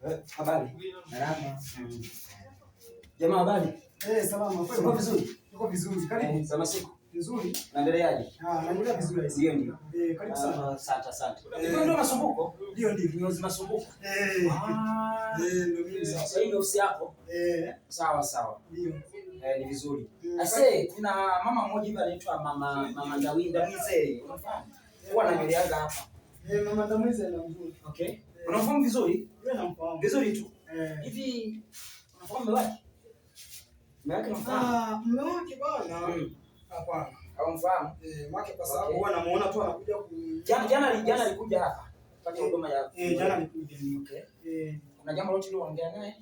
Habari. Salama. Jamaa habari? Eh, salama. Uko Kwema. vizuri? Uko vizuri. Karibu. Za siku. Vizuri. Naendeleaje? Ah, naendelea vizuri aisee. Ndio ndio. Eh, karibu sana. Ah, Asante asante. Eh. Ndio ndio masumbuko. Ndio ndio. Kinyozi masumbuko. Eh. Ah. Eh, ndio mimi sasa. Sasa hii ndio ofisi yako? Eh, Sawa sawa. ndio. Eh, ni vizuri. Mm. Ase, kuna mama mmoja hivi anaitwa mama Ndawinda Mwize. Unafahamu? Huwa ananyeleaga hapa. Eh, mama Ndamwize anamjua. Okay. Unafahamu vizuri? Yeye namfahamu. Vizuri tu. Eh. Hivi unafahamu mume wake? Mume wake unamfahamu? Ah, mume wake bwana. Mm. Hapana. Haumfahamu? Eh, wake kwa sababu Okay. huwa namuona tu anakuja ku Jana alikuja hapa. Kupata huduma ya Eh, jana alikuja. Okay. Eh, Kuna jambo lolote uliloongea naye?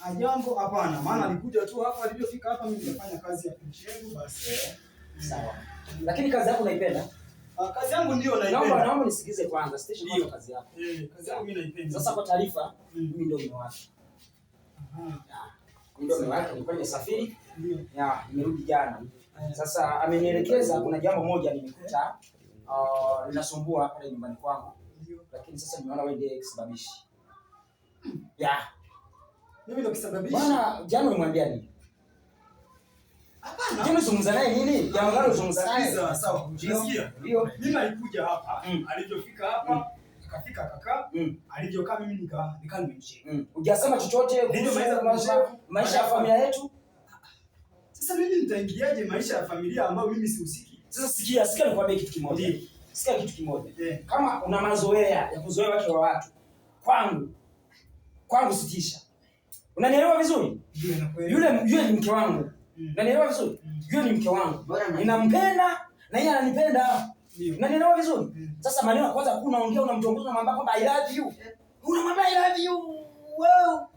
ah, jambo hapana, maana alikuja tu hapa, alivyofika hapa mimi nilifanya kazi ya kumshevu basi. Sawa. Lakini kazi yako unaipenda? Ah, kazi yangu ndio Naomba naipenda. naomba nisikize kwanza, sitishe kwanza Ndio. kazi yako. Eh, kazi yangu mimi naipenda. Sasa kwa taarifa, Mm. mimi ndio mume wake. Aha, Mimi ndio mume wake, nilikuwa nimesafiri, ndio. ya nimerudi jana. Sasa amenielekeza kuna jambo moja nimekuta linasumbua pale nyumbani kwangu, Ndio. lakini sasa nimeona wewe ndiye kisababishi. Ya, Mimi ndo kisababishi. bwana jana ulimwambia nini? Hapana. Jana ulizungumza naye nini? Jambo gani ulizungumza naye? Sikiliza, sawa. Ndio. Unasikia? Ndio. Mimi alikuja hapa, Mm. alivyofika hapa, akafika akakaa, alivyokaa mimi nika nimemshika. Hujasema chochote kuhusu Nilivyomaliza maisha kumshevu, maisha ya familia yetu? Sasa mimi nitaingiaje maisha ya familia ambayo mimi sihusiki? Sasa sikia, sikia nikwambie kitu kimoja. Ndio. Sikia kitu kimoja. Eh. Kama una mazoea ya kuzoea wake wa watu, kwangu kwangu sitisha. Unanielewa vizuri? Ndio nakuelewa. Yule ni mke wangu. Mm. Unanielewa vizuri? Mm. Yule ni mke wangu. Bora na Ninampenda na yeye ananipenda. Ndio. Unanielewa vizuri? Mm. Sasa maneno ya kwanza kuna unaongea unamtongoza unamwambia kwamba I love you. Unamwambia I love you. Wow.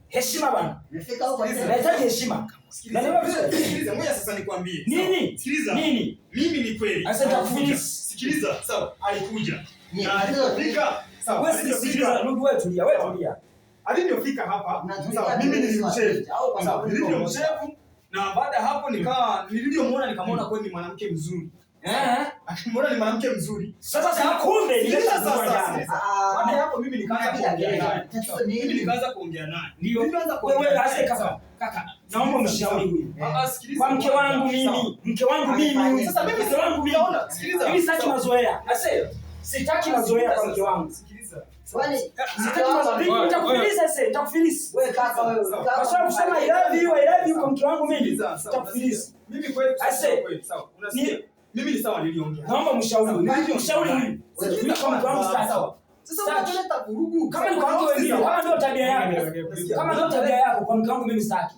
Heshima bwana. Nimefika huko tena. Nahitaji heshima. Sikiliza. Unanielewa vizuri? Sikiliza, ngoja sasa nikwambie. Nini? Sikiliza. Nini? Mimi ni kweli. Sasa nitakufilisi. Sikiliza, sawa. Alikuja. Ni- Na alipofika, sawa. Wewe sikiliza, Alivyofika, ndugu wewe tulia, wewe tulia. alivyofika hapa, Mnatumia sawa, mimi nilimshevu. Au kwa Sawa, sababu niko nilivyomshevu na baada ya hapo nikawa nilivyomuona nikamwona kweli ni mwanamke mzuri. Eh? Akimwona ni mwanamke mzuri. Sasa sasa kumbe Sikiliza nimeshagundua sasa, jambo. sikiliza. Ah, Baada ya hapo mimi nikaanza Unapiga kuongea kelele. naye. Tatizo ni Mimi nini? nikaanza kuongea naye. Ndio. Nilivyoanza kuongea Wewe naye, ase kaka. sawa. Kaka, naomba mshauri huyu. Ah, ah, sikiliza. Kwa mke wangu mimi, mke wangu mimi. Sasa mimi mke wangu mimi. Naona, sikiliza. Mimi sitaki mazoea. Ase, sitaki mazoea kwa mke wangu. Sikiliza. Kwani Sitaki mazoea. Mimi nitakufilisi ase, nitakufilisi. wewe kaka wewe Sawa. kaka Kwa sababu kusema I love you, I love you kwa mke wangu mimi, Sikiliza, sawa, nitakufilisi. Mimi kweli kusema Ase. kweli, sawa. Unasikia? Mimi ni sawa niliongea. Naomba mshauri huyu. Nilivyo- Mshauri huyu. Sikiliza Mimi kwa mke wangu sitaki. Sawa. Sasa Sitaki. unaleta vurugu. Kama ni kwa mke wengine, kama ndio tabia yako. Kama ndio tabia yako kwa mke wangu mimi sitaki.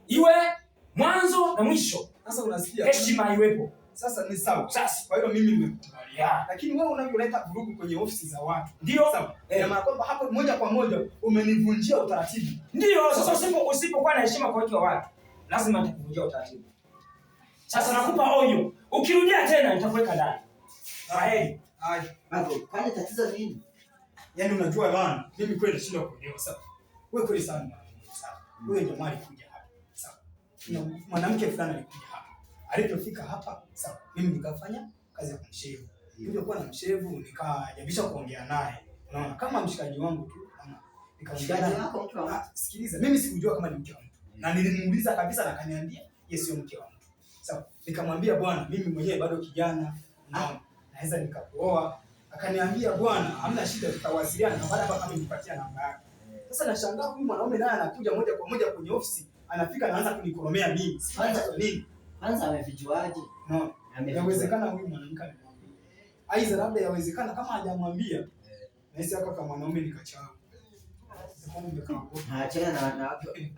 Iwe mwanzo na mwisho. Sasa unasikia? Heshima iwepo. Sasa ni sawa. Sasa Kwa hiyo mimi nimekubali. Yeah. Lakini wewe unavyoleta vurugu kwenye ofisi za watu. Ndio. Sawa. Eh. Ina maana kwamba hapo moja kwa moja umenivunjia utaratibu. Ndio, sasa usipokuwa na heshima kwa wake wa watu, lazima nitakuvunjia utaratibu. Sasa nakupa onyo. Ukirudia tena nitakuweka ndani. Kwaheri. Haya. Babu, kwani tatizo ni nini? Yaani unajua bana, mimi kweli nashindwa kuelewa sawa. Wewe kweli sana mwanamke sawa. Wewe jamaa alikuja hapa. Sawa. Na mwanamke fulani alikuja hapa. Alipofika hapa, sawa, mimi nikafanya kazi ya kumshevu. Nilivyokuwa na mshevu nikajabisha kuongea naye. Unaona kama mshikaji wangu tu, unaona. Nikaongea Mshikaji naye. wako mtu wa Ah, sikiliza, mimi sikujua kama ni mke wa mtu. Na nilimuuliza kabisa na akaniambia yeye sio mke wa mtu. Sawa, nikamwambia bwana, mimi mwenyewe bado kijana, unaona, naweza nikakuoa. Akaniambia bwana, hamna shida, tutawasiliana. Na baada hapa amenipatia namba yake. Sasa nashangaa huyu mwanaume naye anakuja moja kwa moja kwenye ofisi, anafika anaanza kunikoromea mimi. Sijui kwa nini. Kwanza amevijuaje? Unaona? Amevijuaje? Yawezekana huyu mwanamke alimwambia. Aidha labda yawezekana kama hajamwambia. Nahisi haka kama mwanaume nikachao. Achana na wanawake.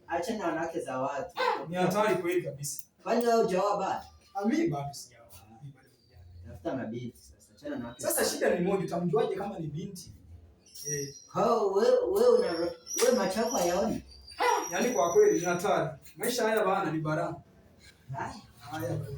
Achana na wanawake za watu. Ni hatari kweli kabisa. Kwani wewe hujaoa bado? Ah, mimi bado sijaoa. Mimi bado kijana. Tafuta mabinti sasa. Achana na wake. Sasa shida ni moja, utamjuaje kama ni binti? Eh, Kwa hiyo wewe una wewe macho yako hayaoni. yaani kwa kweli ni hatari. Maisha haya bana ni balaa. Haya. Haya bana.